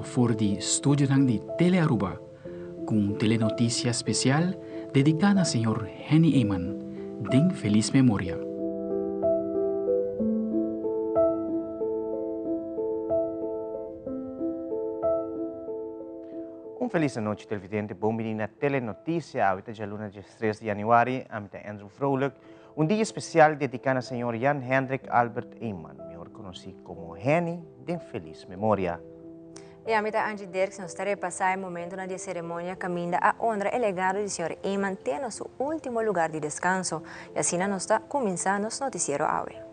for di studionan di Tele Aruba cu un telenoticia special dedica na señor Henny Eman den feliz memoria. Un feliz anochi televidente, bon bini na Telenoticia, awe ta djaluna 13 di januari, ami ta Andrew Vrolijk. Un dia especial dedica na señor Jan Hendrik Albert Eman, mihor conoci como Henny, den feliz memoria. Y ami ta Angie Dirks, nos ta repasa e momentonan di e ceremonia caminda a honra e legado di señor Eman te na su ultimo lugar di descanso. Y asina nos ta cuminsa nos noticiero awe.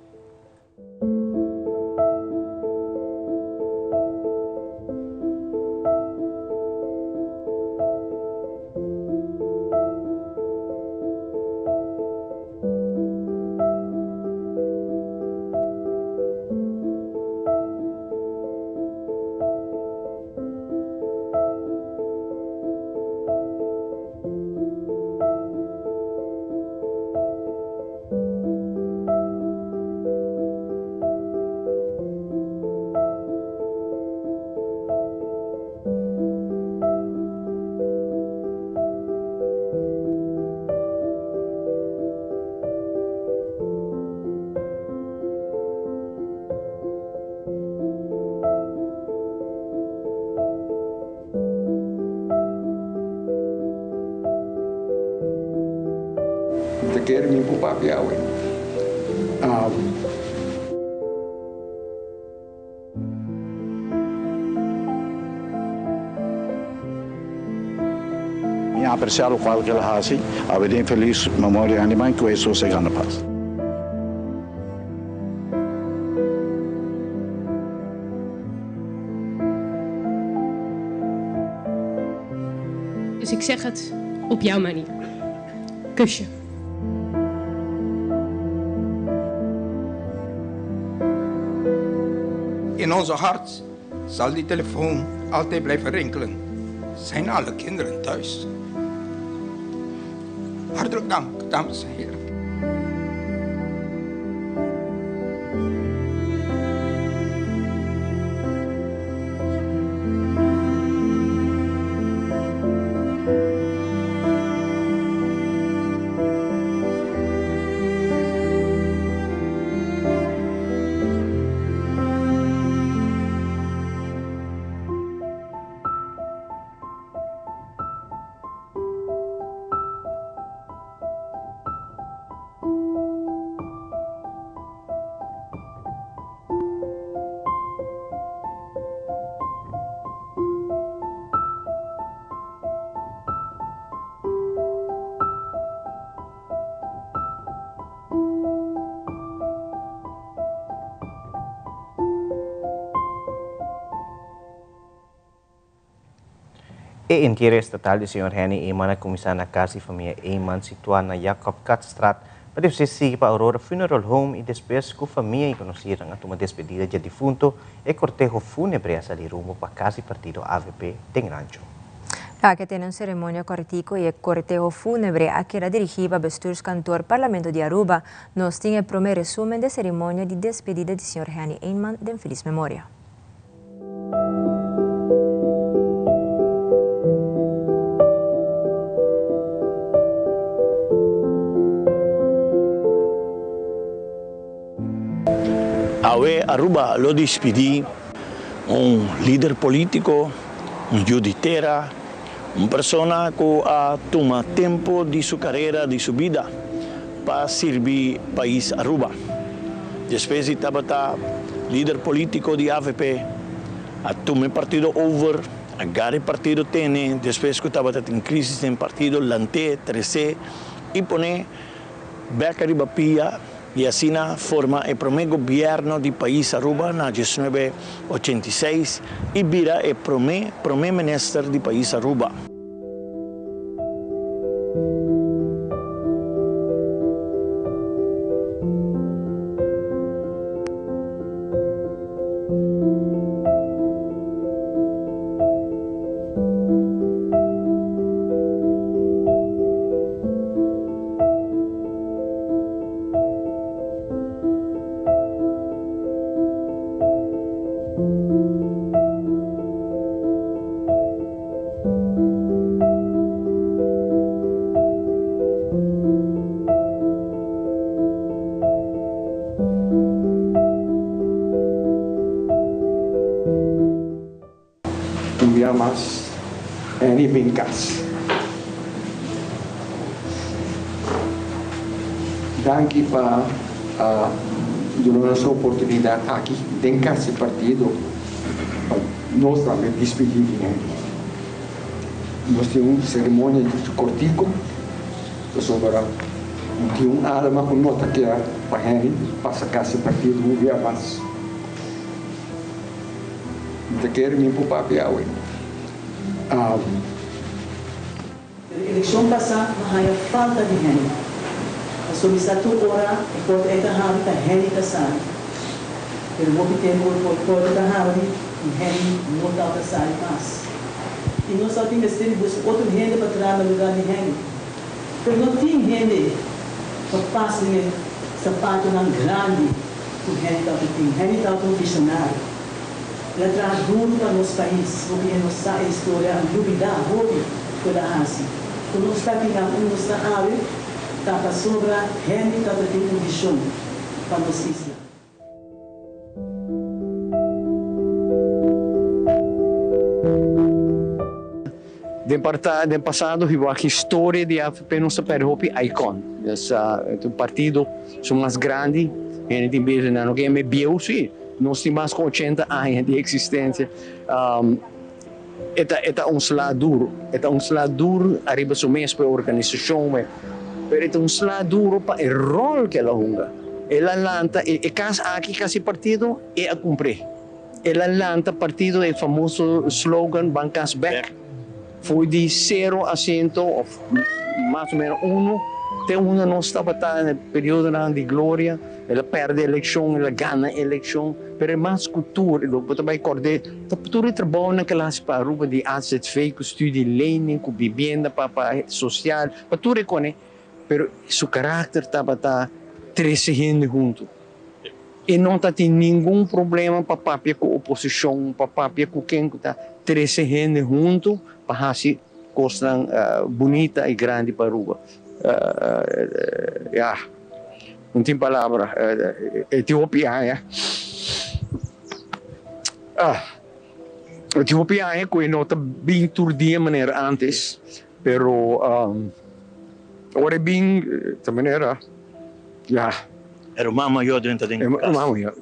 Mi ta kere mi por papia awe. Mi a aprecia locual cu el a haci. Awe den feliz memoria animal cu e sosega na paz. Dus ik zeg het op jouw manier. Kusje. In onze hart zal die telefoon altijd blijven rinkelen. Zijn alle kinderen thuis? Hartelijk dank, dames en heren. E entiero estatal di señor Henny Eman a cuminsa na cas di famia Eman situa na Jacob Catstraat pa despues sigui pa Aurora Funeral Home y despues cu famia y conocirnan a tuma despedida dje difunto e corteho funebre a sali rumbo pa cas di partido avp den Rancho. Aki a tene un ceremonia cortico y e corteho funebre a keda dirigi pa Bestuurskantoor Parlamento di Aruba. Nos tin e prome resumen di e ceremonia di despedida di señor Henny Eman den feliz memoria. Awe Aruba lo dispidi un lider politico, un yu di tera, un persona cu a tuma tempo di su carera, di su bida pa sirbi pais Aruba. Despues di tabata lider politico di avp, a tuma e partido over, a gara e partido tene, despues cu tabata tin crisis den partido, lant'e, trece y pone bek ariba pia y asina forma e prome gobierno di pais Aruba na diesnuebe ochenta i seis y bira e prome prome minister di pais Aruba. mas. Henny bin kas. Danki pa a duna nos e oportunidat aki den kas di partido pa nos tambe dispidi di Henny. Nos tin un seremonia kortiko pasobra tin un alma ku no ta kier pa Henny pasa kas di partido un bia mas. Mi ta kere mi por papia awe. Pero elekshon pasá no haña falta di hende. Pasobra mi sa tur ora e porta ei ta habri ta hende ta sali. Pero hopi tempu e porta ta habri i hende no tabata sali mas. I nos tabatin mester di buska otro hende pa traha na lugá di hende. Pero no tin hende pa pas den e sapatonan grandi ku hende tabata tin. Hende tabata un vishonario. El a traha duru pa nos pais. Hopi hende no sa e historia, a lubidá hopi ku el a hasi. Ku nos ta akinan un nos ta awe ta pasobra hende tabata tin un vishon pa nos isla. Den parta den pasado hibo aki historia di avp nos ta perde hopi icon. Nos un partido su mas grandi hende tin bisa nan no ke me bieu si nos tin mas ku ochenta aña di existencia. E ta e ta un sla duro e ta un sla duro ariba su mes pa e organisacion pero e ta un sla duro pa e rol ke el a hunga. El a lanta e e cas aki casi partido e a cumpr'e. El a lanta partido e famoso slogan Ban Cas Bek foi di sero asiento of mas o menos uno te unda nos tabata na e periodonan di gloria. El a perde eleccion, el a gana eleccion, pero e mas cu tur, bo ta bay cord'e, ta tur e trabounan cu el a haci pa Aruba di AZV cu studie lening, cu bibienda pa pa social, pa tur e cone, pero su caracter tabata trece hende hunto. E no ta tin ningun problema pa papia cu oposicion, pa papia cu ken cu ta trece hende hunto pa haci cosnan bunita y grandi pa Aruba. Ya, no tin palabra. E tin hopi aña. E tin hopi aña cu e no ta bin tur dia manera antes, pero ora e bin ta manera. Ya. E ruman mayor drenta den E kas. ruman mayor.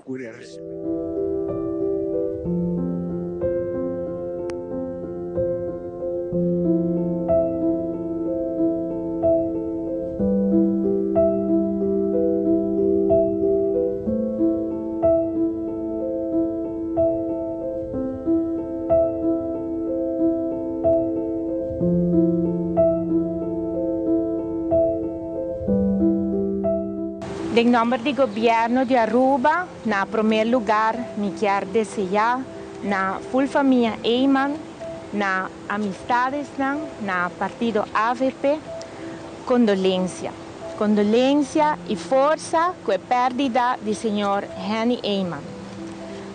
Den nomber di Gobierno di Aruba, na promer lugar mi kier desea na full famia Eman, na amistadesnan, na partido avp, condolencia. Condolencia y forsa cu e perdida di señor Henny Eman.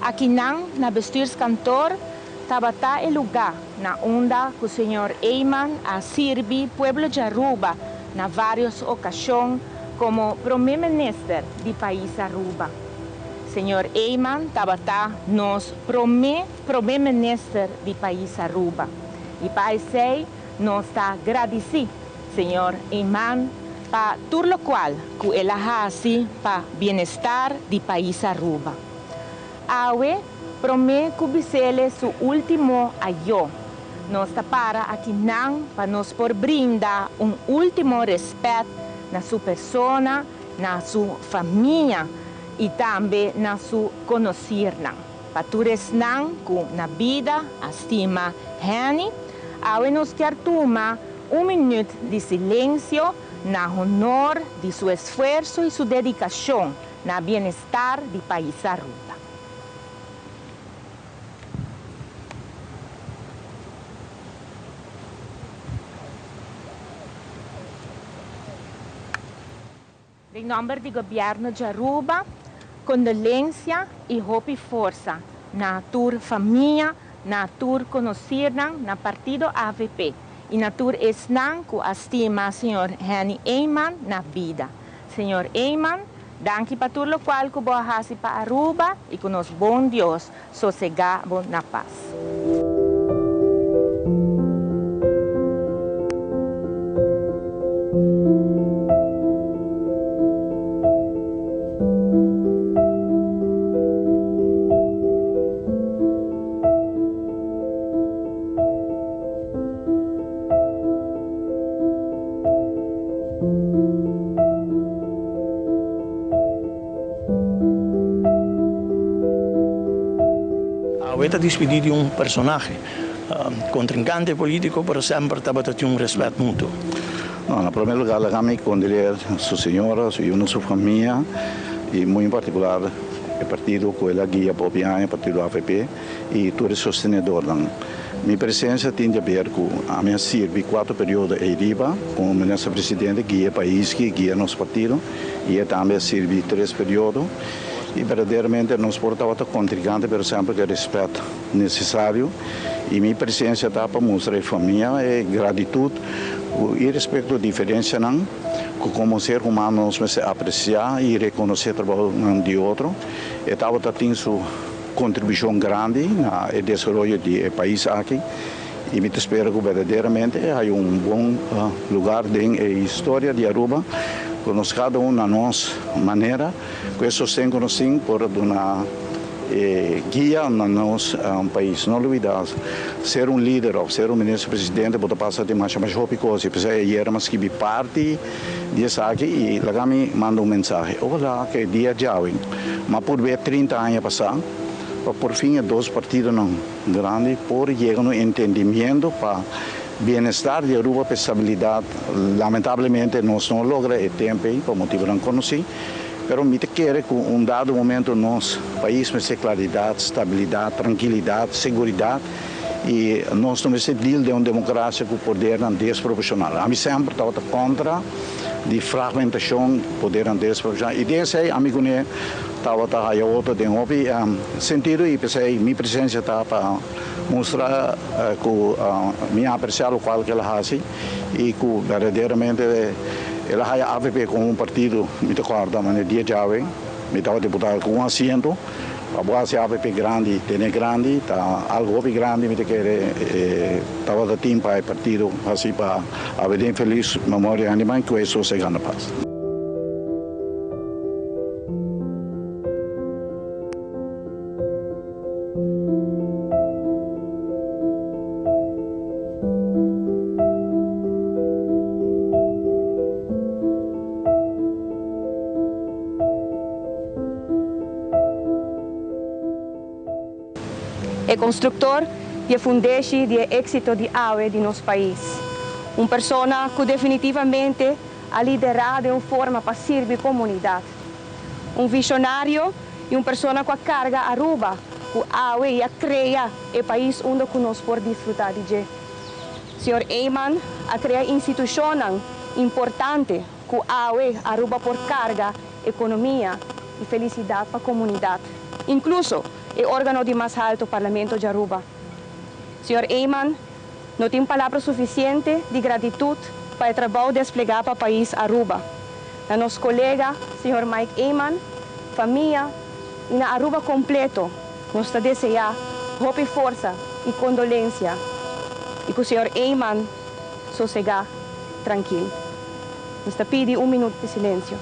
Akinan na Bestuurskantoor Tabata e lugá na unda ku señor Eman a sirbi pueblo djAruba na vários okashon komo Promé Minister di pais Aruba. Señor Eman tabata nos promé Promé Minister di pais Aruba i pa esei nos ta gradisí señor Eman pa tur lokual ku el a hasi pa bienestar di pais Aruba. Awe, promé ku bis'ele su último ayó. Nos ta para akinan pa nos por brinda un último rèspèt na su persona, na su famia i tambe na su konosirnan. Pa tur esnan ku na bida a stima Henny, awe nos kier tuma un minüt di silensio na honor di su esfuerso i su dedikashon na bienestar di pais Aruba. Den nomber di Gobierno di Aruba, condolencia y hopi forsa na tur famia, na tur conocirnan, na partido avp y na tur esnan cu a stima señor Henny Eman na bida. Señor Eman, danki pa tur locual cu bo a haci pa Aruba y cu nos bon Dios sosega bo na paz. Awe ta dispidi di un personahe, contrincante politico, pero semper tabata tin un respet mutuo. No, na prome lugar laga mi condoleer su señora, su yunan, su famia y muy en particular e partido cu el a guia hopi aña, partido avp, y tur e sostenedornan. Mi presencia tin di haber cu ami a sirbi cuatro periodo ey riba como minister presidente, guia e pais aki, guia nos partido y e tambe a sirbi tres periodo y berdaderamente nos por tabata contrincante pero semper cu e respet necesario y mi presencia ta pa mustra e famia e gratitud cu irespecto diferencianan cu como ser humano nos mester aprecia y reconoce trabahonan di otro. E tabata tin su kontribushon grandi na e desaroyo di e pais aki i mi ta spera ku berdaderamente e haya un bon lugar den e historia di Aruba ku nos kada un na nos manera ku e sosten ku nos tin por a duna e guia na nos pais. No lubida ser un lider of ser un minister presidente bo ta pasa den masha masha hopi kos i p'esei ayer mi a skibi parti di esaki i laga mi manda un mensahe. Ojalá ku e dia djawe, ma por be 30 aña pasá, pa por fin e dos partidonan grandi por yega na un entendimiento pa bienestar di Aruba, pa e stabilidat. Lamentablemente nos no logra e tempu ei pa motibunan konosí, pero mi ta kere ku un dado momento nos pais mester klaridat, stabilidat, trankilidat, seguridat. I nos no mester deal den un demokrasia ku podernan desproporshonal. Ami semper tabata kontra di fragmentashon, podernan desproporshonal. I den esei ami kuné tabata haya otro den hopi sentido i p'esei mi presensia ta pa mustra ku mi a apresiá lokual ku el a hasi i ku berdaderamente el a haya avp komo un partido. Mi ta kòrda manera dia djawe mi tabata diputado ku un asiento. Pa bo hasi avp grandi, tene grandi, ta algo hopi grandi mi ta kere e tabata tin pa e partido hasi pa awe den felis memoria hende man ku e sosega na pas. E constructor di e fundeshi di e exito di awe di nos pais. Un persona cu definitivamente a lidera den un forma pa sirbi comunidad. Un visionario y un persona cu a carga Aruba cu awe y a crea e pais unda cu nos por disfruta di dje. Señor Eman a crea institucionnan importante cu awe Aruba por carga economia y felicidad pa comunidad, incluso e organo di mas halto Parlamento di Aruba. Señor Eman no tin palabra suficiente di gratitud pa e trabou desplega pa pais Aruba. Na nos colega señor Mike Eman, famia y na Aruba completo nos ta desea hopi forsa y condolencia y cu señor Eman sosega trankil. Nos ta pidi un minuut di silencio.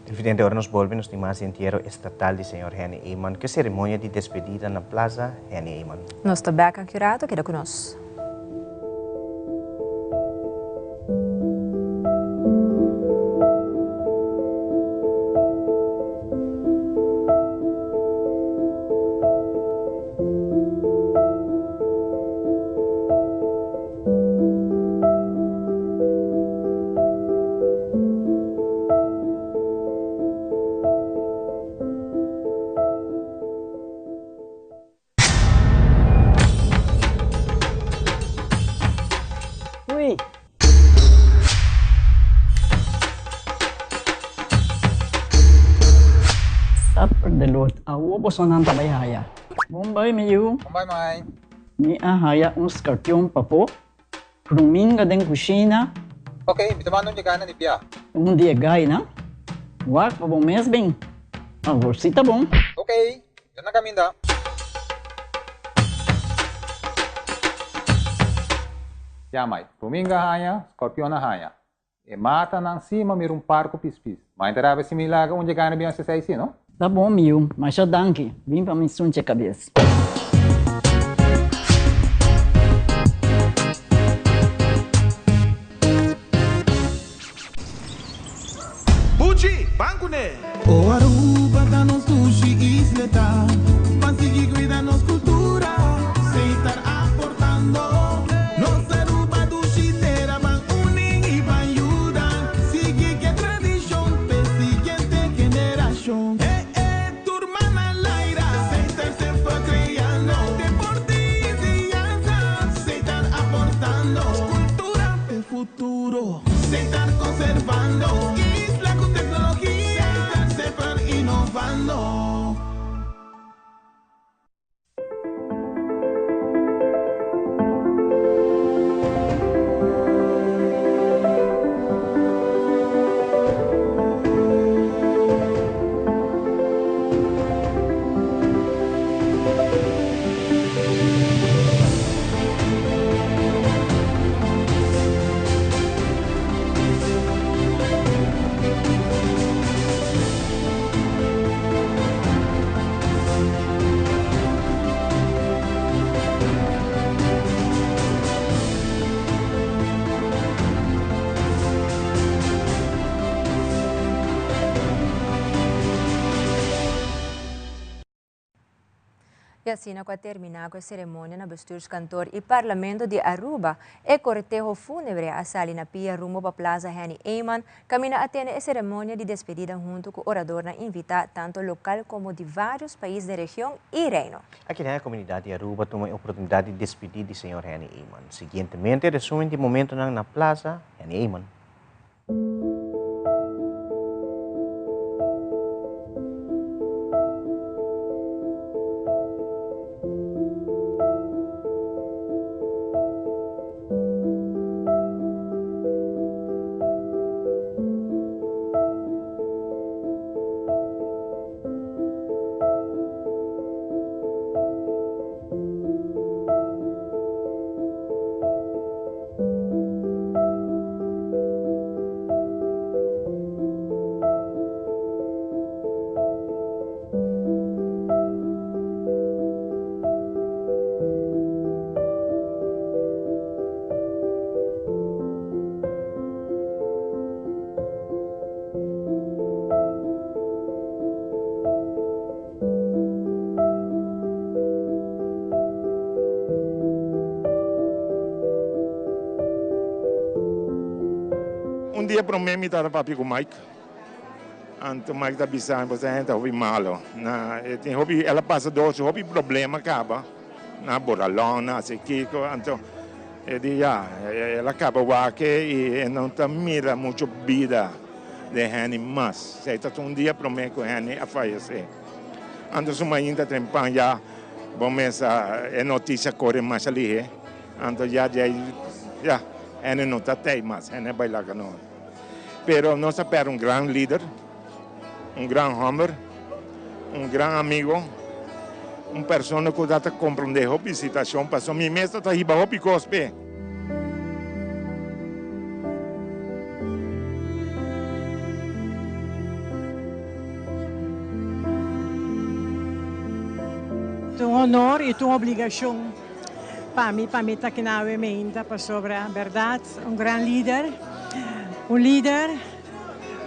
Televidente, ora nos bolbe nos tin mas di entiero estatal di señor Henny Eman cu e ceremonia di despedida na Plaza Henny Eman. Nos ta bek aki rato, keda cu nos. Awor bosonan ta bai haya. Bon bai, mi yu. Bon bai, mai. Mi a haya un skarpion papo, ruminga den kushina. Ok, mi ta manda un dje gainan di bia. Un di e gainan? Wak pa bo mes bin. Awor si ta bon. Ok, mi ta na kaminda. Ya, mai. Ruminga a haña, skorpion a haña. E matanan si ma mira un par ku pispis. Ma e ta rabia si mi laga un dje gana bin hasi esei si, no? Ta bon mi yu, masha danki. Bin pa mi sunche kabes. Buchi, ban kuné! O Aruba ta nos dushi isleta, Ban sigui cuida nos cultura, Setar aportando. Nos Aruba dushi tera, Ban uni y ban yuda, Sigui ke tradicion p'e siguiente generacion. E e tur man al aire, Setar semper creando, Deporte y enseñanza, Setar aportando. Cultura p'e futuro. Setar conservando isla cu tecnologia. Setar semper innovando. Y asina cu a termina cu e ceremonia na Bestuurskantoor y Parlamento di Aruba, e corteho funebre a sali na pia rumbo pa Plaza Henny Eman, caminda a tene e ceremonia di despedida hunto cu oradornan invita tanto local como di varios pais den region y Reino. Aki den e comunidad di Aruba tuma e oportunidad di despedi di señor Henny Eman. Siguientemente resumen di momentonan na Plaza Henny Eman. Un dia prome mi tabata papia cu Mike, anto Mike ta bisa mi boso hende ta hopi malo, na e tin hopi el a pasa door su hopi problema caba, na boralon, na haci kico, anto e di ya, el a caba wak y e no ta mira mucho bida den Henny mas, esey ta un dia prome cu Henny a fayece. Anto su mainta trempan ya bo mesa e noticia core masha lihe. Anto ya di ai ya hende no ta tei mas, hende a bai laga nos. Pero nos a perde un gran lider, un gran homber, un gran amigo, un persona cu ta comprende hopi situacion pasobra mi mes ta ta hiba hopi cos p'e. Ta un honor y ta un obligacion pa mi pa mi ta aki na awe meinta pasobra berdad un gran lider, un lider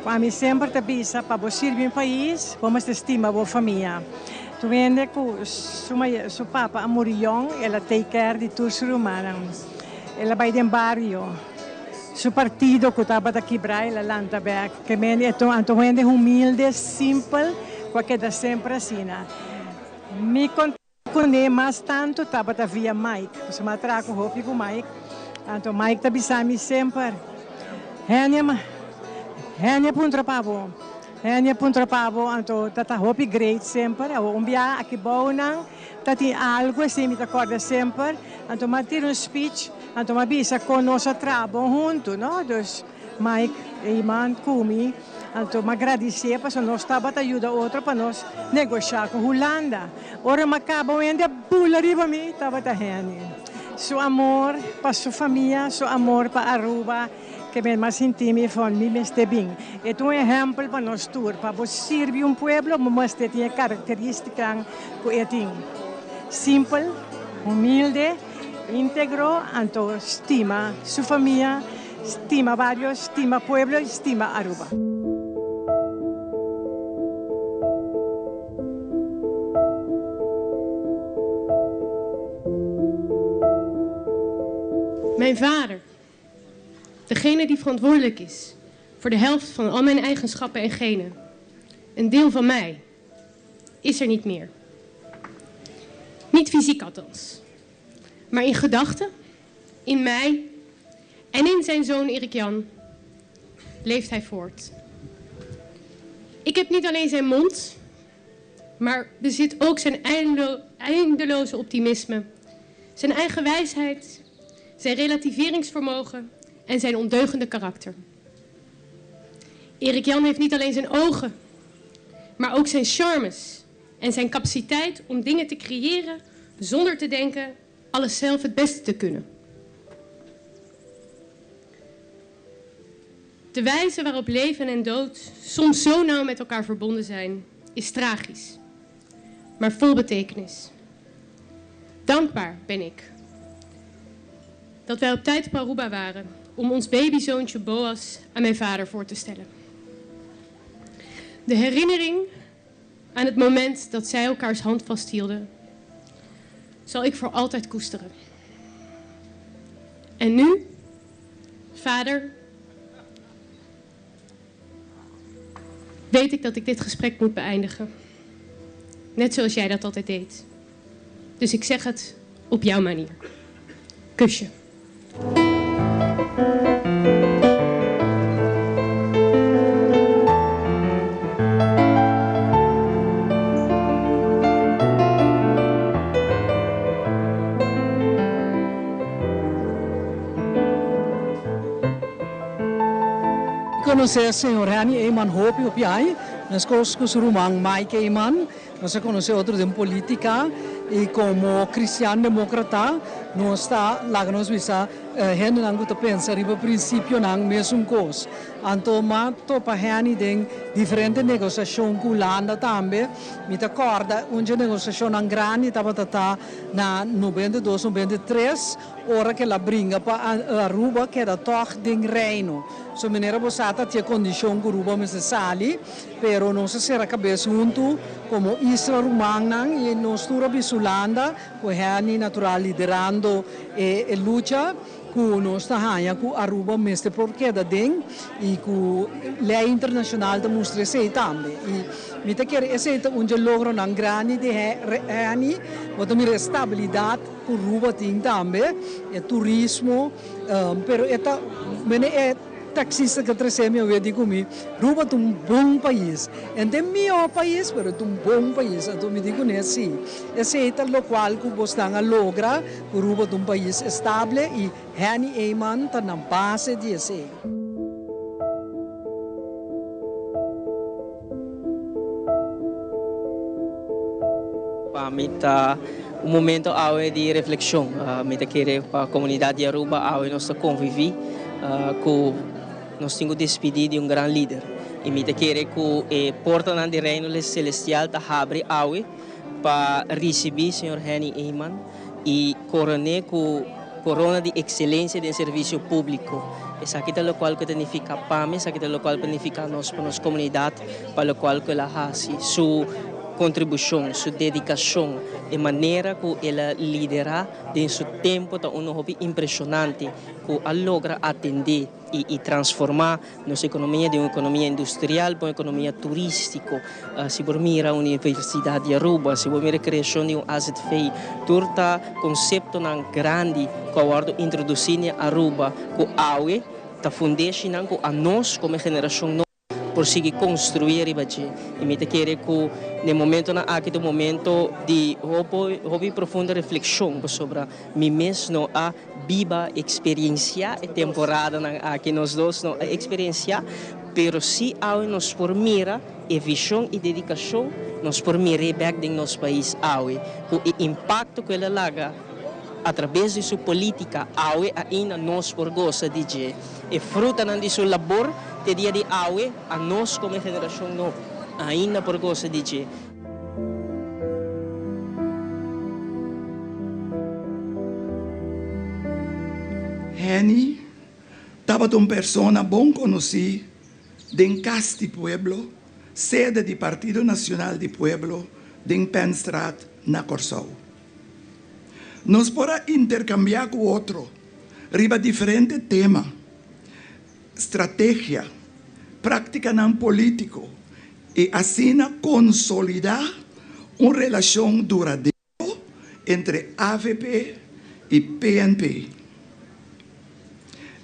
cu ami semper ta bisa pa bo sirbi un pais bo mester stima bo famia. Tur hende cu su papa a muri yong el a take care di tur su rumannan, el a bay den bario. Su partido cu tabata kibra el a lanta bek. Ke men e ta un hende humilde, simpel, cu a keda semper asina. Mi contacto cune mas tanto tabata via Mike, pasobra mi a traha cu hopi cu Mike. Anto Mike ta bisa mi semper, Henny, Henny a puntra pa bo. Henny a puntra pa bo, anto ta ta hopi great semper. Awor un bia aki bou nan ta tin algu así mi ta kòrda semper. Anto mi a tira un speech, anto mi a bisa kon nos a traha bon huntu, no? Dus Mike Eman ku mi, anto mi a gradisié pasobra nos tabata yuda otro pa nos negoshá ku Hulanda. Ora mi a kaba un hende a bula riba mi, tabata Henny. Su amor pa su famia, su amor pa Aruba. Ke men mas sinti mi von mi mester bin. E ta un ehèmpel pa nos tur. Pa bo sirbi un pueblo bo mester tin e karakterístikanan ku e tin. Simpel, humilde, íntegro, anto stima su famia, stima bario, stima pueblo i stima Aruba. Mijn vader. Degene die verantwoordelijk is voor de helft van al mijn eigenschappen en genen. Een deel van mij is er niet meer. Niet fysiek althans. Maar in gedachten, in mij en in zijn zoon Erik Jan leeft hij voort. Ik heb niet alleen zijn mond, maar bezit ook zijn eindeloze optimisme, zijn eigen wijsheid, zijn relativeringsvermogen en zijn ondeugende karakter. Erik Jan heeft niet alleen zijn ogen, maar ook zijn charmes en zijn capaciteit om dingen te creëren zonder te denken alles zelf het beste te kunnen. De wijze waarop leven en dood soms zo nauw met elkaar verbonden zijn, is tragisch, maar vol betekenis. Dankbaar ben ik dat wij op tijd op Aruba waren om ons babyzoontje Boas aan mijn vader voor te stellen. De herinnering aan het moment dat zij elkaars hand vasthielden, zal ik voor altijd koesteren. En nu, vader, weet ik dat ik dit gesprek moet beëindigen. Net zoals jij dat altijd deed. Dus ik zeg het op jouw manier. Kusje. Conoce señor Henny Eman hopi hopi aña, mescos cu su ruman Mike Eman. Nos a conoce otro den politica y como cristian democrata nos ta laga nos bisa hendenan cu ta pensa riba principionan mesun cos. Anto m'a topa Henny den diferente negociacion cu Hulanda tambe. Mi ta corda un dje negociacionnan grandi tabata ta na 92, 93 ora cu el a bringa pa Aruba keda tog den Reino. So manera bo sa ta tin e condicion cu Aruba mester sali. Pero nos a sera kabes huntu komo isla rumannan i nos tur a bisa Hulanda ku Henny natural liderando e lucha ku nos ta haña ku Aruba mester por keda den i ku lei internashonal ta mustra esei tambe. I mi ta kere esei ta un dje logronan grandi di Henny, bo ta mira e stabilidat ku Aruba tin tambe, e turismo, pero e ta mene e. Taxista ka trese mi awe di ku mi, Ruba ta un bon pais. E no ta e mihó pais, pero e ta un bon pais. Anto mi di kuné sí. Esei ta lokual ku bosnan a logra, ku Ruba ta un pais estable i Henny Eman ta na base di esei. Pa mi ta un momento awe di reflexion. Mi ta kere pa comunidad di Aruba awe nos ta convivi cu nos tin cu despidi di un gran lider. Y mi ta kere cu e portanan di Reino Celestial ta habri awe pa ricibi señor Henny Eman y corone cu corona di excelencia den servicio publico. Esaki ta locual cu ta nifica pa mi, esaki ta locual cu ta nifica nos pa nos comunidad, pa locual cu el a haci. Su contribucion, su dedicacion, e manera cu el a lidera den su tempo ta uno hopi impresionante cu a logra atende y y transforma nos economia di un economia industrial pa un economia turistico. Si por mira Universidad di Aruba, si por mira creacion di un AZV, tur ta conceptonan grandi cu a wordo introduci na Aruba cu awe ta fundeshinan cu anos como e generacion nobo. por sigui construi riba dje. Y mi ta kere cu den momentonan aki ta un momento di hopi hopi profundo reflexion pasobra mi mes no a biba, experiencia e temporadanan aki, nos dos no a experiencia, pero si awe nos por mira e vision y dedicacion, nos por mir'é bek den nos pais awe, cu e impacto cu el a laga a traves di su politica awe ainda nos por gosa di dje. E frutanan di su labor te dia di awe anos como e generacion nobo ainda por gosa di dje. Henny tabata un persona bon conoci den Cas di Pueblo, sede di Partido Nacional di Pueblo den Penstraat na Corsou. Nos por a intercambia cu otro riba diferente tema, strategia, prácticanan político y asina consolida un relacion duradero entre avp y PNP.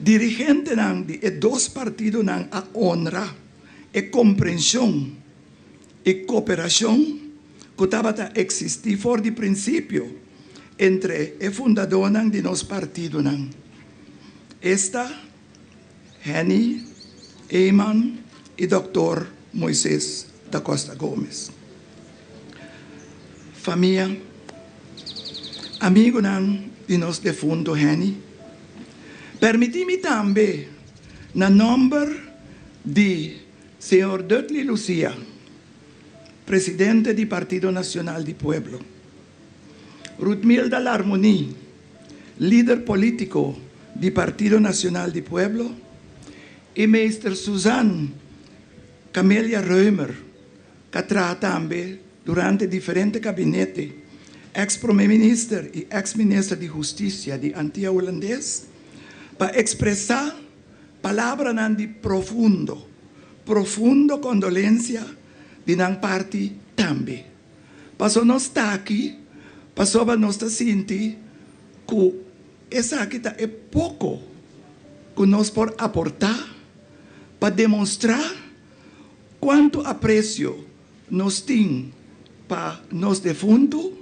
Dirigentenan di e dos partidonan a honra e comprension y cooperacion cu tabata existi for di principio entre e fundadonan di nos partidonan, esta Henny Eman y Dòktor Moises da Costa Gomez. Famia, amigonan di nos defunto Henny, permiti mi tambe na nomber di Señor Dudley Lucia, presidente di Partido Nacional di Pueblo, Ruthmilda Larmonie, lider politico di Partido Nacional di Pueblo, y Meester Suzanne Camelia Römer, cu a traha tambe durante diferente gabinete, ex prome minister y ex minister di Husticia di Antia Hulandes, pa expresa palabranan di profundo, profundo condolencia di nan parti tambe. Paso nos ta aki, pasobra nos ta sinti cu esaki ta e poco cu nos por aporta pa demonstra cuanto aprecio nos tin pa nos defunto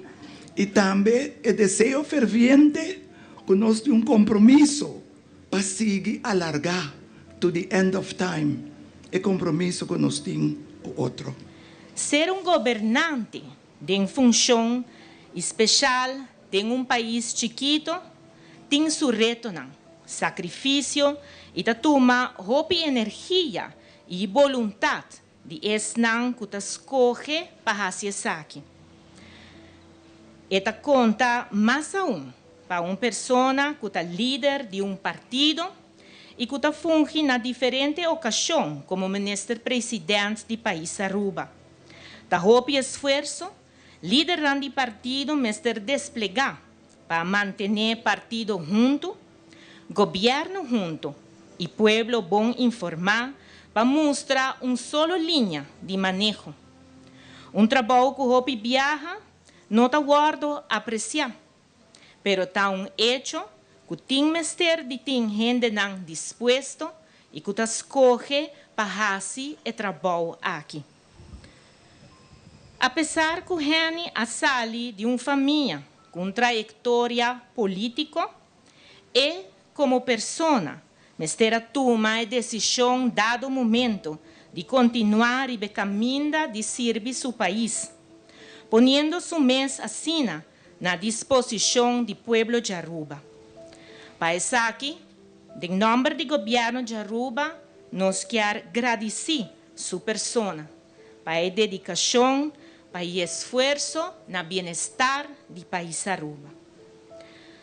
y tambe e deseo ferviente cu nos tin un compromiso pa sigui alarga to the end of time e compromiso cu nos tin cu otro. Ser un gobernante den funcion y special den un pais chikito tin su retonan, sacrificio y ta tuma hopi energia y boluntad di esnan cu ta scoge pa haci esaki. E ta conta mas aun pa un persona cu ta lider di un partido y cu ta fungi na diferente ocasion como Minister President di pais Aruba. Ta hopi esfuerso lidernan di partido mester desplega pa mantene partido hunto, gobierno hunto y pueblo bon informa pa mustra un solo linea di maneho. Un trabou cu hopi biaha no ta wordo aprecia, pero ta un hecho cu tin mester di tin hendenan dispuesto y cu ta scoge pa haci e trabou aki. Apesar cu Henny a sali di un famia cu un trayectoria politico, e como persona mester a tuma e decision dado momento di continua riba e caminda di sirbi su pais, poniendo su mes asina na disposicion di pueblo di Aruba. Pa esaki, den nomber di Gobierno di Aruba nos kier gradici su persona pa e dedicacion, pa e esfuerso na bienestar di pais Aruba.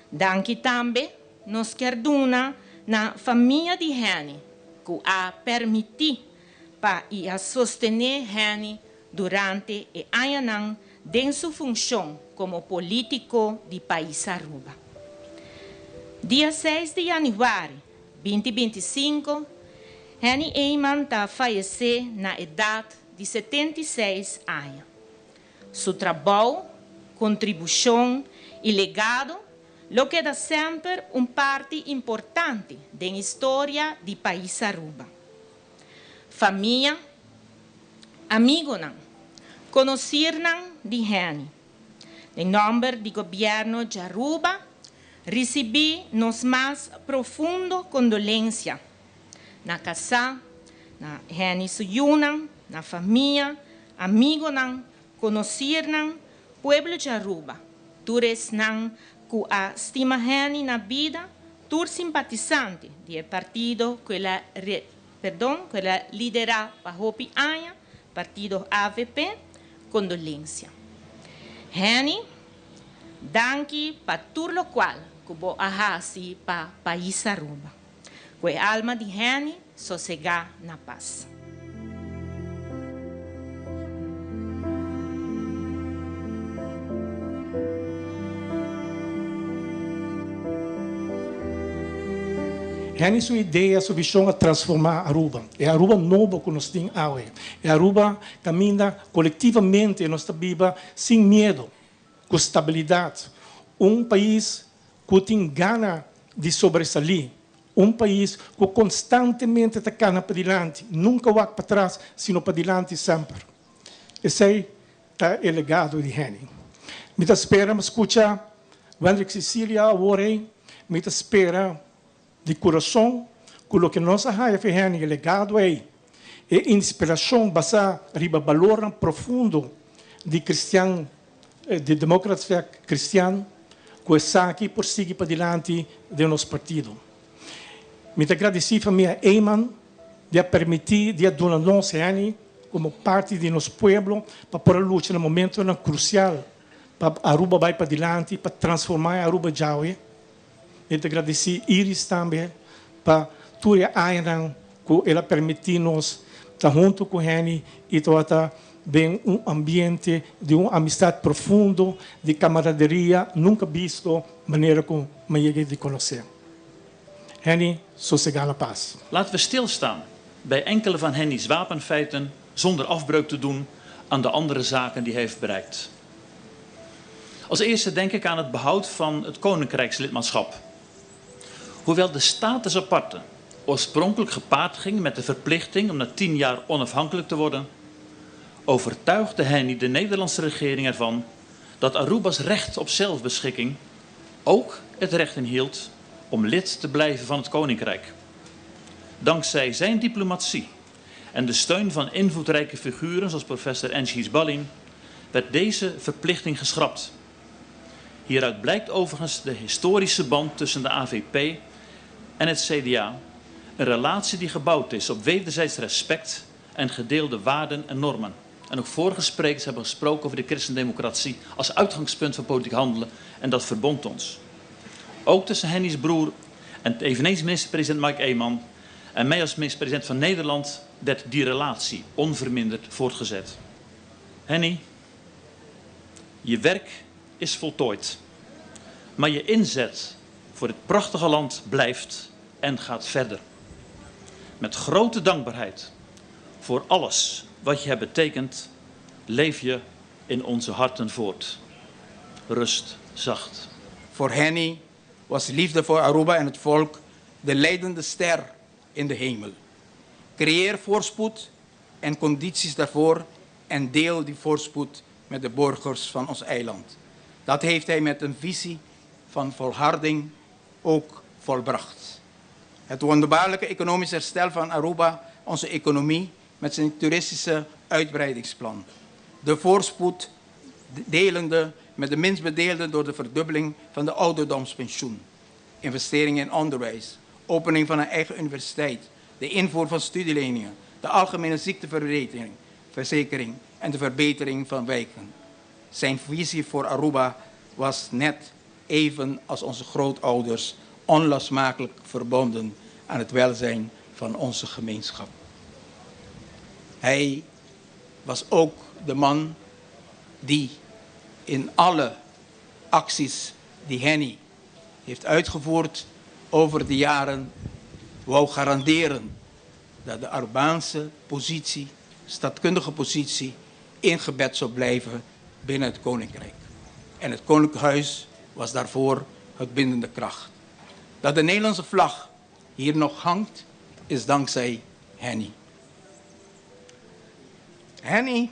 Danki tambe nos kier duna na famia di Henny cu a permiti pa y a sostene Henny durante e añanan den su funcion como politico di pais Aruba. Dia seis di januari binti binti sinku, Henny Eman ta fayece na edad di 76 aña. Su trabou, contribucion y legado lo keda semper un parti importante den historia di pais Aruba. Famia, Amigonan, conocirnan di Henny, den nomber di Gobierno di Aruba, ricibi nos mas profundo condolencia na casá, na Henny su yunan, na famia, amigonan, conocirnan, pueblo di Aruba, tur esnan cu a stima Henny na bida, tur simpatisante di e partido cu el a perdon, cu el a lidera pa hopi aña, partido avp, condolencia. Henny, danki pa tur locual cu bo a haci pa pais Aruba. Cu e alma di Henny sosega na paz. Henny su idea, su vision a transforma Aruba. E Aruba nobo cu nos tin awe. E Aruba caminda colectivamente nos ta biba sin miedo, cu stabilidad. Un pais cu tin gana di sobresalí, un pais cu constantemente ta cana padilanti, nunca wak patras, sino padilanti semper. Esey ta e legado di Henny. Mi ta spera mi scucha Wendrick Cecilia awor ey, mi ta spera di curason cu loke nos a haya fi Henny, e legado ey, e inspiracion basa riba balornan profundo di cristian, di democracia cristian, cu esaki por sigui padilanti den nos partido. Mi ta gradici famia Eman di a permiti di a duna nos Henny como parti di nos pueblo pa por a lucha na momentonan crucial pa Aruba bay padilanti, pa transforma e Aruba djawe. Mi ta gradisí Iris tambe pa tur e añanan ku el a permití nos ta huntu ku Henny i tabata den un ambiente di un amistat profundo, di kamaraderia nunka bisto manera ku mi a yega di konosé. Henny, sosegá na pas. Laten we stilstaan bij enkele van Henny's wapenfeiten zonder afbreuk te doen aan de andere zaken die hij heeft bereikt. Als eerste denk ik aan het behoud van het koninkrijkslidmaatschap. Hoewel de status aparte oorspronkelijk gepaard ging met de verplichting om na 10 jaar onafhankelijk te worden, overtuigde Henny de Nederlandse regering ervan dat Aruba's recht op zelfbeschikking ook het recht inhield om lid te blijven van het koninkrijk. Dankzij zijn diplomatie en de steun van invloedrijke figuren zoals professor Enschis Ballin werd deze verplichting geschrapt. Hieruit blijkt overigens de historische band tussen de AVP en het CDA, een relatie die gebouwd is op wederzijds respect en gedeelde waarden en normen. En ook vorige sprekers hebben gesproken over de christendemocratie als uitgangspunt van politiek handelen en dat verbond ons. Ook tussen Henny's broer en eveneens minister-president Mike Eman en mij als minister-president van Nederland werd die relatie onverminderd voortgezet. Henny, je werk is voltooid. Maar je inzet voor het prachtige land blijft en gaat verder. Met grote dankbaarheid voor alles wat je hebt betekend, leef je in onze harten voort. Rust zacht. Voor Henny was liefde voor Aruba en het volk de leidende ster in de hemel. Creëer voorspoed en condities daarvoor en deel die voorspoed met de burgers van ons eiland. Dat heeft hij met een visie van volharding ook volbracht. Het wonderbaarlijke economisch herstel van Aruba, onze economie, met zijn toeristische uitbreidingsplan. De voorspoed delende met de minst bedeelden door de verdubbeling van de ouderdomspensioen. Investeringen in onderwijs, opening van een eigen universiteit, de invoer van studieleningen, de algemene ziekteverzekering en de verbetering van wijken. Zijn visie voor Aruba was net even als onze grootouders onlosmakelijk verbonden aan het welzijn van onze gemeenschap. Hij was ook de man die in alle acties die Henny heeft uitgevoerd over de jaren wou garanderen dat de Arubaanse positie, stadkundige positie, ingebed zou blijven binnen het Koninkrijk. En het Koninklijk Huis was daarvoor het bindende kracht. Dat de Nederlandse vlag hier nog hangt, is dankzij Henny. Henny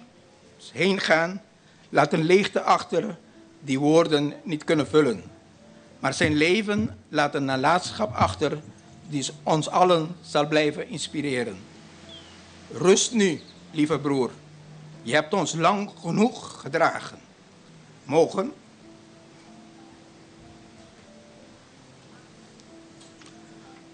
heengaan laat een leegte achter die woorden niet kunnen vullen. Maar zijn leven laat een nalatenschap achter die ons allen zal blijven inspireren. Rust nu, lieve broer. Je hebt ons lang genoeg gedragen. Mogen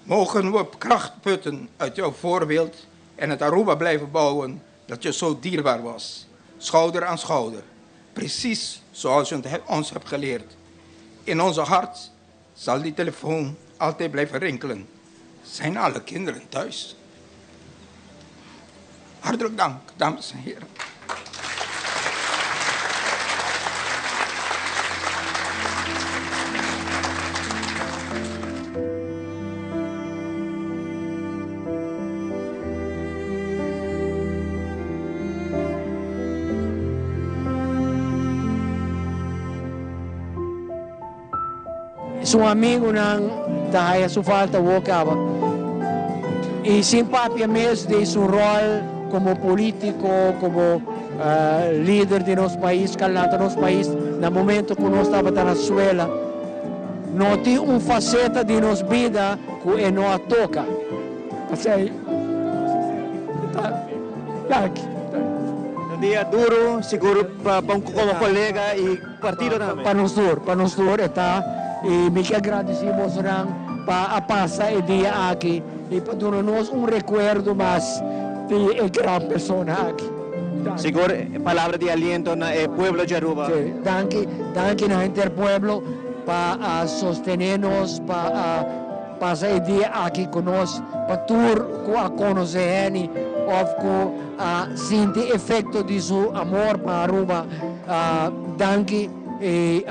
Mogen we kracht putten uit jouw voorbeeld en het Aruba blijven bouwen dat je zo dierbaar was. Schouder aan schouder. Precies zoals je ons hebt geleerd. In onze hart zal die telefoon altijd blijven rinkelen. Zijn alle kinderen thuis? Hartelijk dank, dames en heren. Su amigonan ta haya su falta awor caba y sin papia mes di su rol como politico, como lider di nos pais, ca lanta nos pais na momento cu nos tabata na suela. No tin un faceta di nos bida cu e no a toca. Asey ta danki. Un dia duro sigur pa un como colega y partido tambe. Pa nos tur, pa nos tur e ta y mi ke agradeci bosonan pa a pasa e dia aki y pa duna nos un recuerdo mas di e gran persona aki. Danki. Sigur palabra di aliento na e pueblo di Aruba. Si, danki, danki na henter pueblo pa a sostene nos, pa a Pasa e dia aki ku nos pa tur ku a konosé Henny òf ku a sinti efekto di su amor pa Aruba. Danki i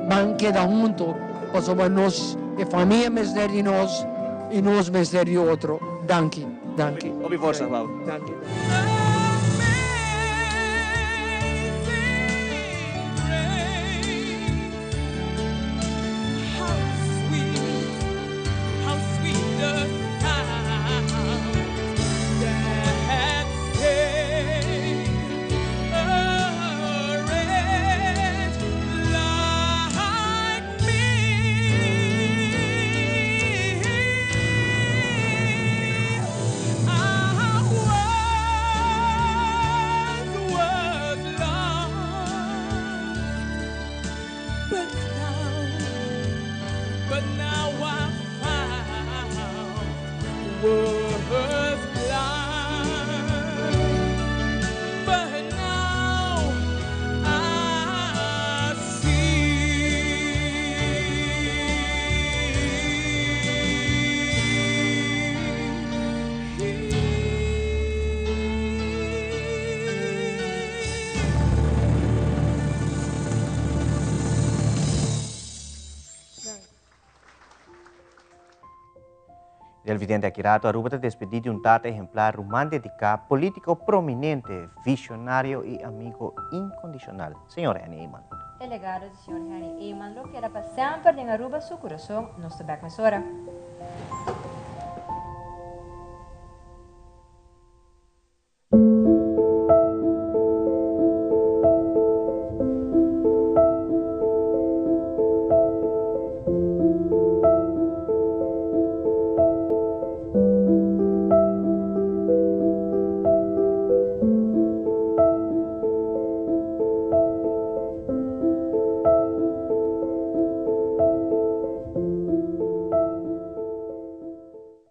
ban keda hunto pasobra nos e famia mester di nos i nos mester di otro. Danki, danki. Hopi forsa, Paul. Danki. Televidente aki rato Aruba ta despedí di un tata ehemplar, ruman dediká, polítiko prominente, visionario i amigo inkondishonal, señor Henny Eman. E legado di señor Henny Eman lo keda pa semper den Aruba su kurason. Nos ta bek mesora.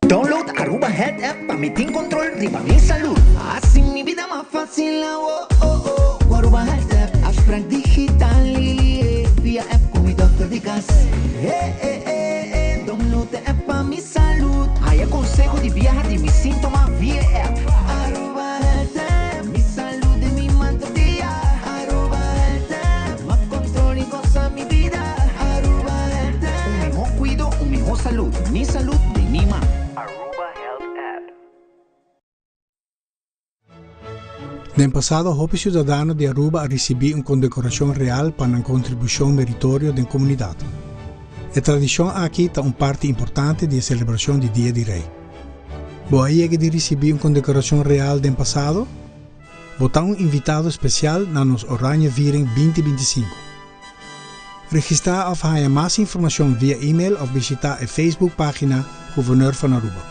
Download Aruba Health App pa mi tin control riba mi salud. Haci mi bida mas facil awo oh oh cu Aruba Health App. Afspraak digital via app cu mi dokter di cas. Eh eh eh eh download e app pa mi salud. Haya conseho di biaha di mi sintoma via e app. Aruba Health App, mi salud den mi man tur dia. Aruba Health App, mas control y goza mi bida. Aruba Health App. Un miho cuido, un miho salud. Mi salud den mi man. Aruba Health App. Den pasado hopi ciudadano di Aruba a ricibi un condecoracion real pa nan contribucion meritorio den comunidad. E tradicion aki ta un parti importante di e celebracion di Dia di Rey. Bo a yega di ricibi un condecoracion real den pasado? Bo ta un invitado especial na nos Oranje Viering 2025. Registra of haya mas informacion via e-mail of bishita e Facebook pagina Gouverneur van Aruba.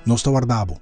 Nos ta warda bo.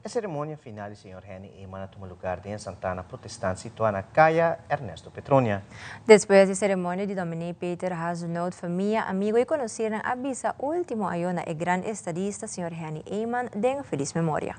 E ceremonia final di Señor Henny Eman a tuma lugar den e Santana Protestant situa na Caya Ernesto Petronia. Despues di ceremonia di Dominee Peter Hazenoot famia, amigo y conocirnan a bisa ultimo ayo na e gran estadista Señor Henny Eman den feliz memoria.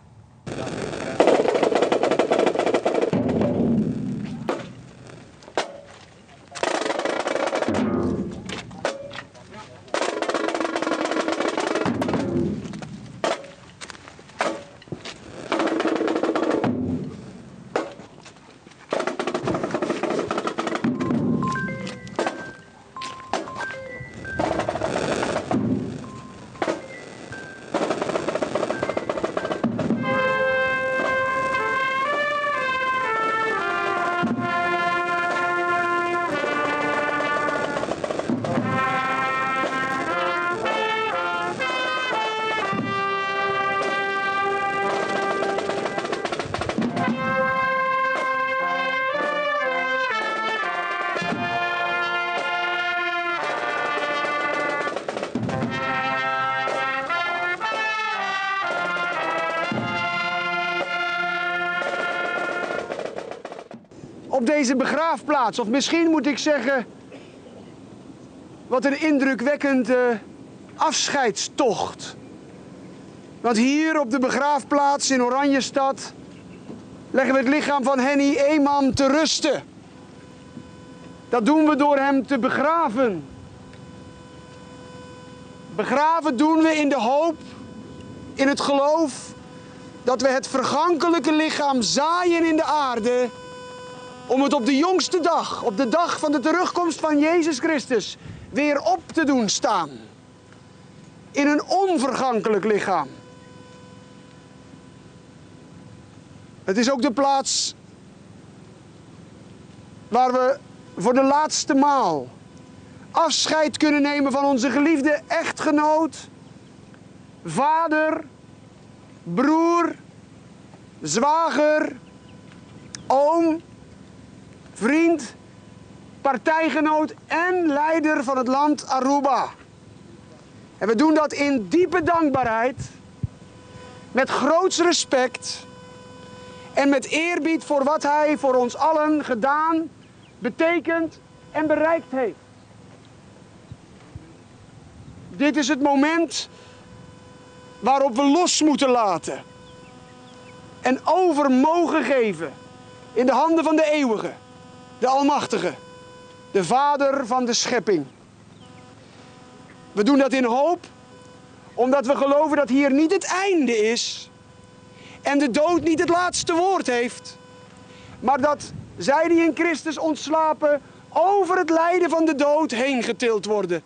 Op deze begraafplaats, of misschien moet ik zeggen, wat een indrukwekkende afscheidstocht. Want hier op de begraafplaats in Oranjestad leggen we het lichaam van Henny Eman te rusten. Dat doen we door hem te begraven. Begraven doen we in de hoop, in het geloof, dat we het vergankelijke lichaam zaaien in de aarde om het op de jongste dag, op de dag van de terugkomst van Jezus Christus, weer op te doen staan. In een onvergankelijk lichaam. Het is ook de plaats waar we voor de laatste maal afscheid kunnen nemen van onze geliefde echtgenoot, vader, broer, zwager, oom, vriend, partijgenoot en leider van het land Aruba. En we doen dat in diepe dankbaarheid, met groots respect en met eerbied voor wat hij voor ons allen gedaan, betekend en bereikt heeft. Dit is het moment waarop we los moeten laten en over mogen geven in de handen van de Eeuwige, de Almachtige, de Vader van de schepping. We doen dat in hoop, omdat we geloven dat hier niet het einde is en de dood niet het laatste woord heeft, maar dat zij die in Christus ontslapen over het lijden van de dood heen getild worden.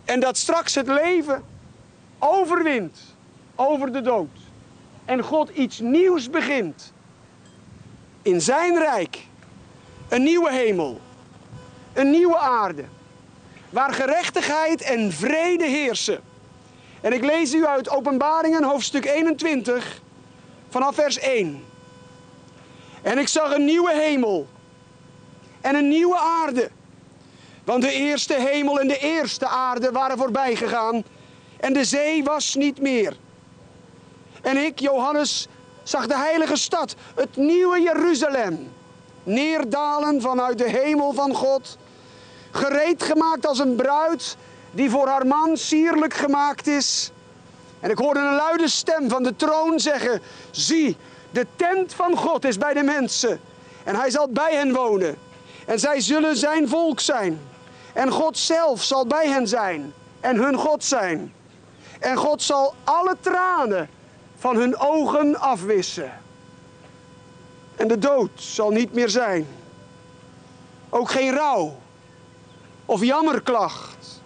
En dat straks het leven overwint over de dood. En God iets nieuws begint. In zijn rijk. Een nieuwe hemel. Een nieuwe aarde. Waar gerechtigheid en vrede heersen. En ik lees u uit Openbaringen hoofdstuk 21 vanaf vers 1. En ik zag een nieuwe hemel en een nieuwe aarde. Want de eerste hemel en de eerste aarde waren voorbij gegaan en de zee was niet meer. En ik, Johannes, zag de heilige stad, het nieuwe Jeruzalem, neerdalen vanuit de hemel van God, gereed gemaakt als een bruid die voor haar man sierlijk gemaakt is. En ik hoorde een luide stem van de troon zeggen, zie, de tent van God is bij de mensen en hij zal bij hen wonen. En zij zullen zijn volk zijn. En God zelf zal bij hen zijn. en hun God zijn. En God zal alle tranen van hun ogen afwissen. En de dood zal niet meer zijn. Ook geen rouw of jammerklacht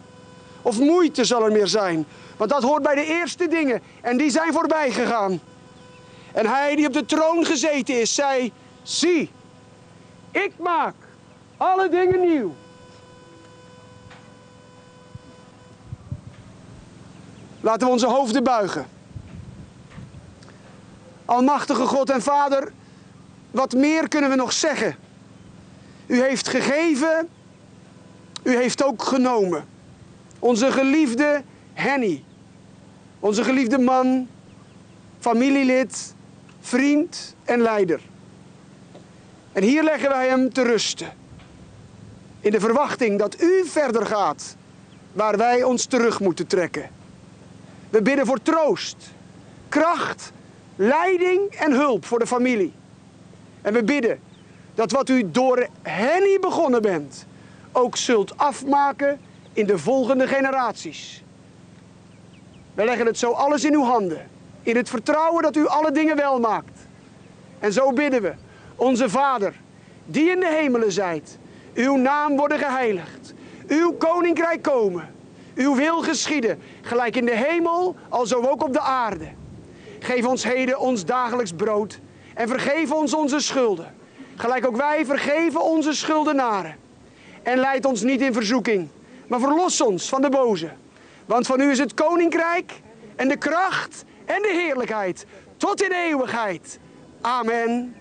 of moeite zal er meer zijn. Want dat hoort bij de eerste dingen en die zijn voorbij gegaan. En hij die op de troon gezeten is, zei: Zie, ik maak alle dingen nieuw. Laten we onze hoofden buigen. Almachtige God en Vader, wat meer kunnen we nog zeggen? U heeft gegeven, u heeft ook genomen. Onze geliefde Henny, onze geliefde man, familielid, vriend en leider. En hier leggen wij hem te rusten. In de verwachting dat u verder gaat waar wij ons terug moeten trekken. We bidden voor troost, kracht, leiding en hulp voor de familie. En we bidden dat wat u door Henny begonnen bent, ook zult afmaken in de volgende generaties. We leggen het zo alles in uw handen, in het vertrouwen dat u alle dingen wel maakt. En zo bidden we, onze Vader, die in de hemelen zijt, uw naam worden geheiligd, uw koninkrijk komen, uw wil geschieden, gelijk in de hemel, alzo ook op de aarde. Geef ons heden ons dagelijks brood en vergeef ons onze schulden, gelijk ook wij vergeven onze schuldenaren. En leid ons niet in verzoeking, maar verlos ons van de boze. Want van u is het koninkrijk en de kracht en de heerlijkheid tot in eeuwigheid. Amen.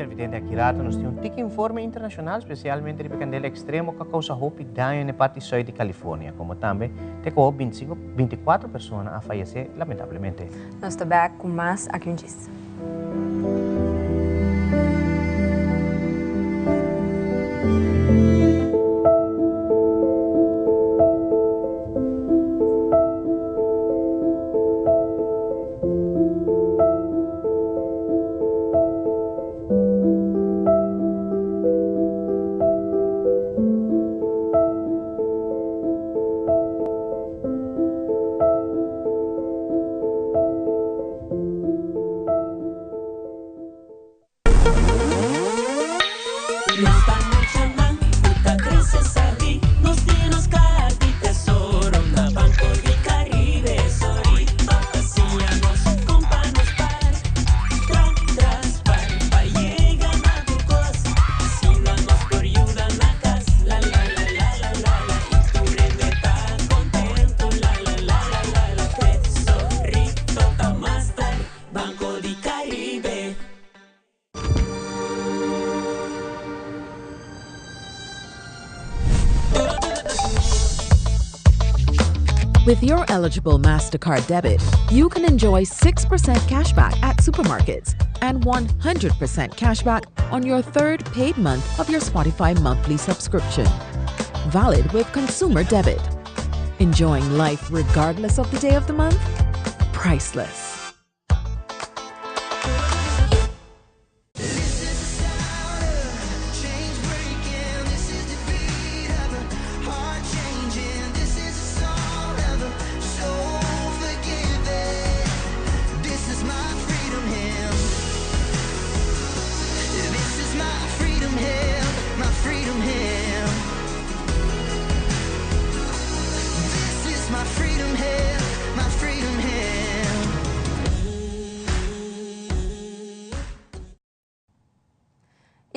Televidente aki rato nos tin un tiki informe internacional, specialmente riba e candela extremo cu a causa hopi daño na e parti zuid di California, como tambe te cu 25, 24 persona a fayece lamentablemente. Nos ta back cu mas aki un djis. With your eligible MasterCard debit, you can enjoy 6% cashback at supermarkets and 100% cashback on your third paid month of your Spotify monthly subscription. Valid with consumer debit. Enjoying life regardless of the day of the month? Priceless.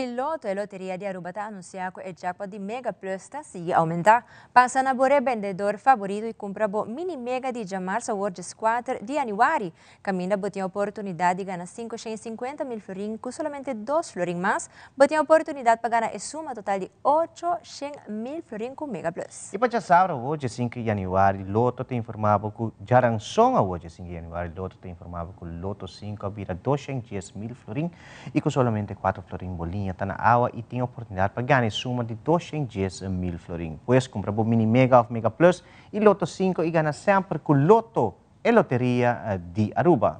Y Lotto, e loteria di Aruba ta anuncia cu e jackpot di Mega Plus ta sigui aumenta. Pasa na bo rebendedor favorito y cumpra bo mini mega di djamarzo awor djescuater di januari. Caminda bo tin oportunidad di gana 550 mil florin cu solamente dos florin mas, bo tin oportunidad pa gana e suma total di 800 mil florin cu Mega Plus. Y pa djasabra awor djesinku di januari Lotto ta informa bo cu djaranson awor djesinku di januari Lotto ta informa bo cu Lotto sinku a bira 210 mil florin y cu solamente cuatro florin bo liña ta na awa y tin oportunidad pa gana e suma di 210 mil florin. Pues cumpra bo mini mega of mega plus y Lotto 5 y gana semper cu Lotto, e loteria di Aruba.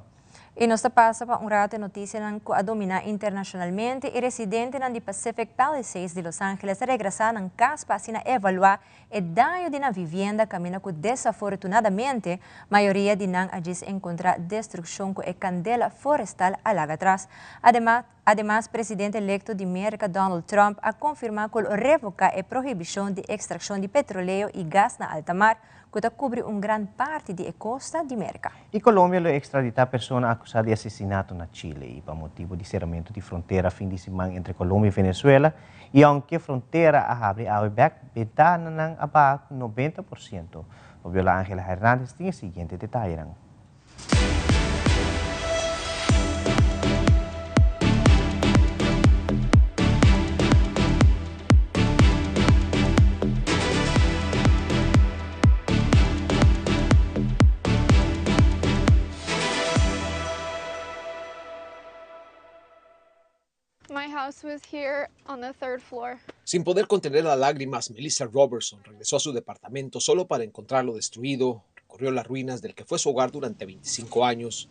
Y nos ta pasa pa un rato e noticianan cu a domina internacionalmente. E residentenan di Pacific Palisades di Los Angeles a regresa nan cas pa asina evalua e daño di nan vivienda caminda cu desafortunadamente mayoria di nan a djis encontra destruccion cu e candela forestal a laga atras. Ademas, ademas presidente electo di Merca Donald Trump a confirma cu lo revoca e prohibicion di extraccion di petroleo y gas na alta mar cu ta cubri un gran parti di e costa di Merca. Y Colombia lo extradita persona acusa di asesinato na Chile y pa motibo di ceramento di frontera fin di siman entre Colombia y Venezuela y aunke frontera a habri awe bek, bentananan a baha cu 90%. Fabiola Angela Hernandez tin e siguiente detayenan. My house was here on the third floor. Sin poder contener las lágrimas, Melissa Robertson regresó a su departamento solo para encontrarlo destruido. Recorrió las ruinas del que fue su hogar durante 25 años.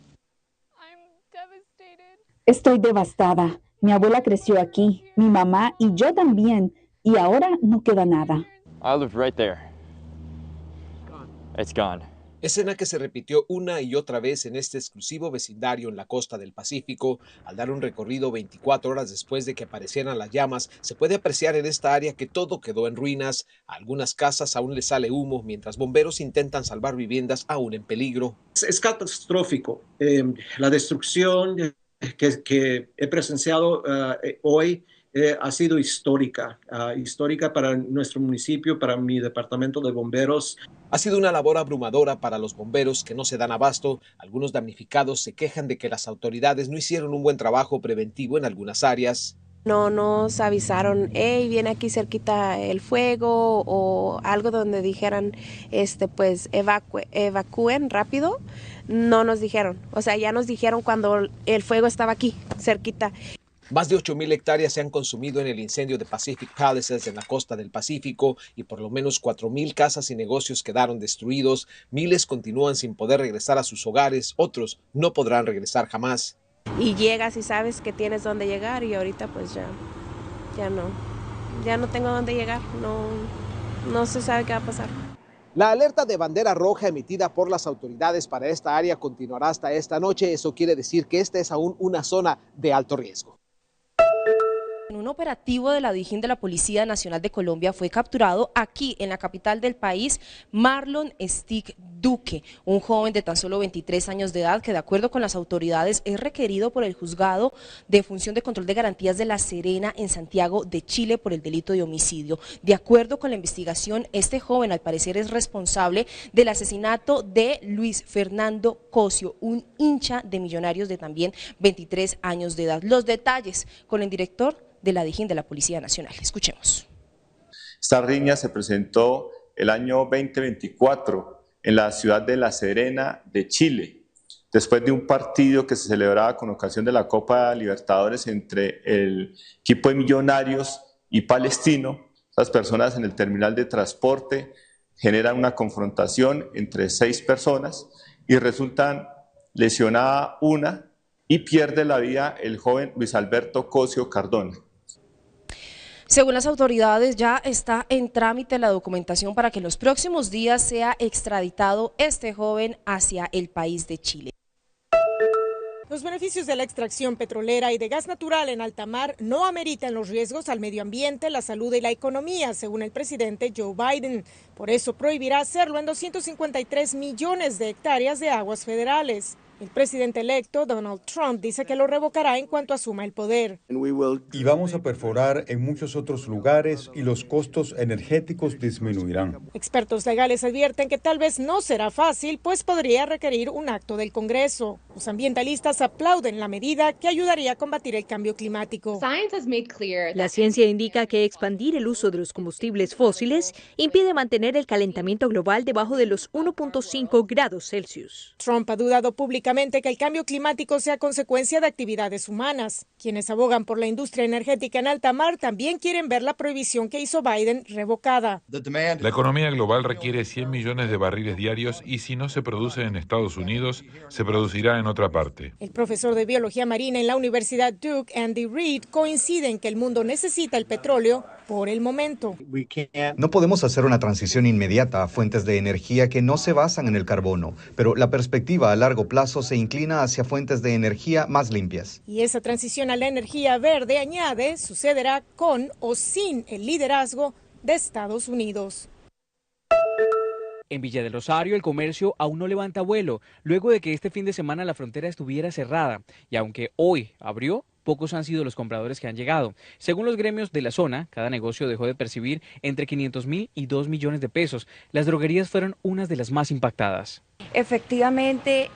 Estoy devastada. Mi abuela creció aquí, mi mamá y yo también, y ahora no queda nada. I live right there. It's gone. Escena que se repitió una y otra vez en este exclusivo vecindario en la costa del Pacífico. Al dar un recorrido 24 horas después de que aparecieran las llamas, se puede apreciar en esta área que todo quedó en ruinas. A algunas casas aún les sale humo, mientras bomberos intentan salvar viviendas aún en peligro. Es catastrófico. La destrucción que he presenciado hoy ha sido histórica, histórica para nuestro municipio, para mi departamento de bomberos. Ha sido una labor abrumadora para los bomberos que no se dan abasto. Algunos damnificados se quejan de que las autoridades no hicieron un buen trabajo preventivo en algunas áreas. No nos avisaron, hey, viene aquí cerquita el fuego o algo donde dijeran, pues evacúen rápido. No nos dijeron, ya nos dijeron cuando el fuego estaba aquí, cerquita. Más de 8.000 hectáreas se han consumido en el incendio de Pacific Palisades en la costa del Pacífico y por lo menos 4.000 casas y negocios quedaron destruidos. Miles continúan sin poder regresar a sus hogares, otros no podrán regresar jamás. Y llegas y sabes que tienes dónde llegar y ahorita pues ya, ya no, ya no tengo dónde llegar, no, no se sabe qué va a pasar. La alerta de bandera roja emitida por las autoridades para esta área continuará hasta esta noche. Eso quiere decir que esta es aún una zona de alto riesgo. En un operativo de la Dijín de la Policía Nacional de Colombia fue capturado aquí en la capital del país Marlon Stick Duque, un joven de tan solo 23 años de edad que de acuerdo con las autoridades es requerido por el juzgado de función de control de garantías de La Serena en Santiago de Chile por el delito de homicidio. De acuerdo con la investigación, este joven al parecer es responsable del asesinato de Luis Fernando Cosio, un hincha de Millonarios de también 23 años de edad. Los detalles con el director de la Dijín de la Policía Nacional. Escuchemos. Esta riña se presentó el año 2024 en la ciudad de La Serena de Chile, después de un partido que se celebraba con ocasión de la Copa Libertadores entre el equipo de Millonarios y Palestino. Las personas en el terminal de transporte generan una confrontación entre 6 personas y resultan lesionada una y pierde la vida el joven Luis Alberto Cosio Cardona. Según las autoridades, ya está en trámite la documentación para que en los próximos días sea extraditado este joven hacia el país de Chile. Los beneficios de la extracción petrolera y de gas natural en alta mar no ameritan los riesgos al medio ambiente, la salud y la economía, según el presidente Joe Biden. Por eso prohibirá hacerlo en 253 millones de hectáreas de aguas federales. El presidente electo, Donald Trump, dice que lo revocará en cuanto asuma el poder. Y vamos a perforar en muchos otros lugares y los costos energéticos disminuirán. Expertos legales advierten que tal vez no será fácil, pues podría requerir un acto del Congreso. Los ambientalistas aplauden la medida que ayudaría a combatir el cambio climático. La ciencia indica que expandir el uso de los combustibles fósiles impide mantener el calentamiento global debajo de los 1.5 grados Celsius. Trump ha dudado públicamente que el cambio climático sea consecuencia de actividades humanas. Quienes abogan por la industria energética en alta mar también quieren ver la prohibición que hizo Biden revocada. La economía global requiere 100 millones de barriles diarios y si no se produce en Estados Unidos, se producirá en otra parte. El profesor de biología marina en la Universidad Duke, Andy Reid, coincide en que el mundo necesita el petróleo por el momento. No podemos hacer una transición inmediata a fuentes de energía que no se basan en el carbono, pero la perspectiva a largo plazo se inclina hacia fuentes de energía más limpias. Y esa transición a la energía verde, añade, sucederá con o sin el liderazgo de Estados Unidos. En Villa del Rosario, el comercio aún no levanta vuelo, luego de que este fin de semana la frontera estuviera cerrada. Y aunque hoy abrió, pocos han sido los compradores que han llegado. Según los gremios de la zona, cada negocio dejó de percibir entre 500 mil y 2 millones de pesos. Las droguerías fueron unas de las más impactadas. Efectivamente,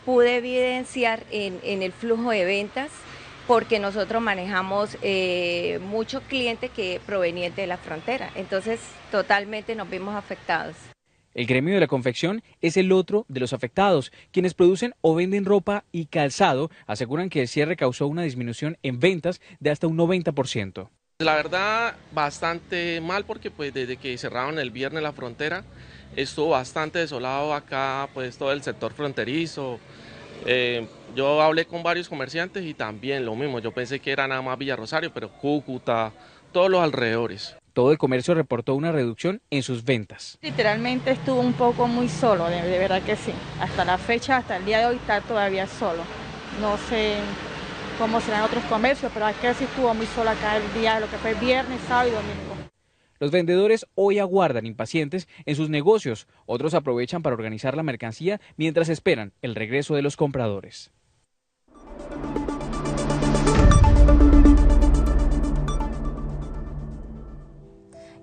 pude evidenciar en el flujo de ventas, porque nosotros manejamos muchos clientes que provenientes de la frontera, entonces totalmente nos vimos afectados. El gremio de la confección es el otro de los afectados. Quienes producen o venden ropa y calzado aseguran que el cierre causó una disminución en ventas de hasta un 90%. La verdad, bastante mal, porque desde que cerraron el viernes la frontera, estuvo bastante desolado acá, todo el sector fronterizo. Yo hablé con varios comerciantes y también lo mismo, yo pensé que era nada más Villa Rosario, pero Cúcuta, todos los alrededores. Todo el comercio reportó una reducción en sus ventas. Literalmente estuvo un poco muy solo, de verdad que sí. Hasta la fecha, hasta el día de hoy está todavía solo. No sé cómo serán otros comercios, pero aquí sí estuvo muy solo acá el día, lo que fue viernes, sábado y domingo. Los vendedores hoy aguardan impacientes en sus negocios. Otros aprovechan para organizar la mercancía mientras esperan el regreso de los compradores.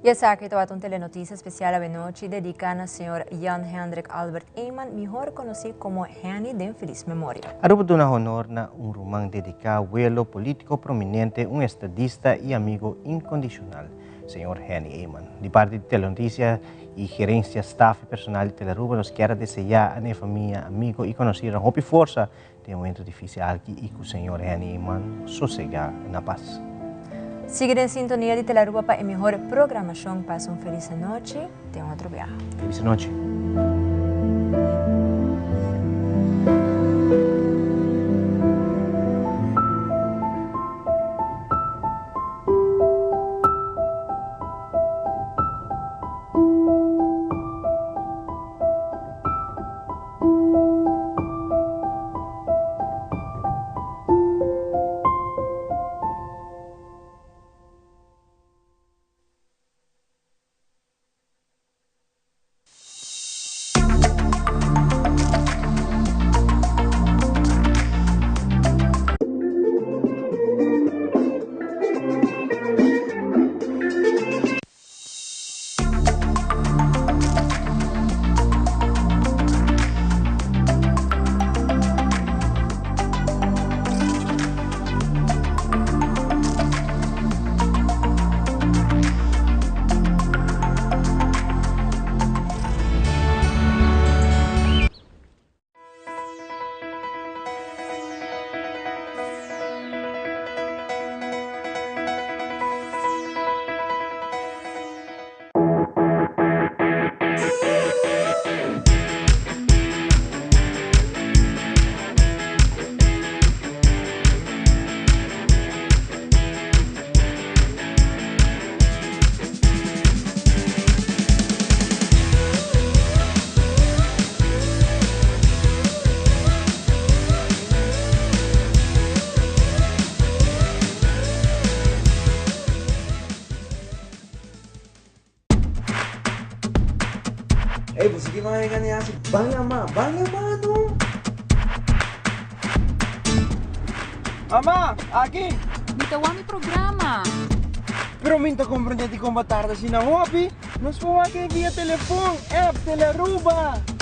Y esaki tabata un telenoticia especial anochi dedica na señor Jan Hendrik Albert Eman, mihor conoci como Henny den feliz memoria. Aruba ta duna honor na un ruman dedica, welo, politico prominente, un estadista y amigo incondicional, señor Henny Eman. Di parti di Telenoticia y gerencia, staff y personal di Telearuba, nos kier desea na famia, amigo y conocido hopi forsa den e momento dificil aki y cu señor Henny Eman sosega na paz. Sigui den sintonia di Telearuba pa e mihor programacion. Pasa un feliz nochi. Te otro biaha. Feliz nochi. Ey, bo sa ki m'a gana hasi? Ban lama, ban lama no! Mama, aki! Mi ta wak mi programa. Pero mi no ta comprende di con bo a tarda asina hopi. Nos por wak via telefon, app, Telearuba.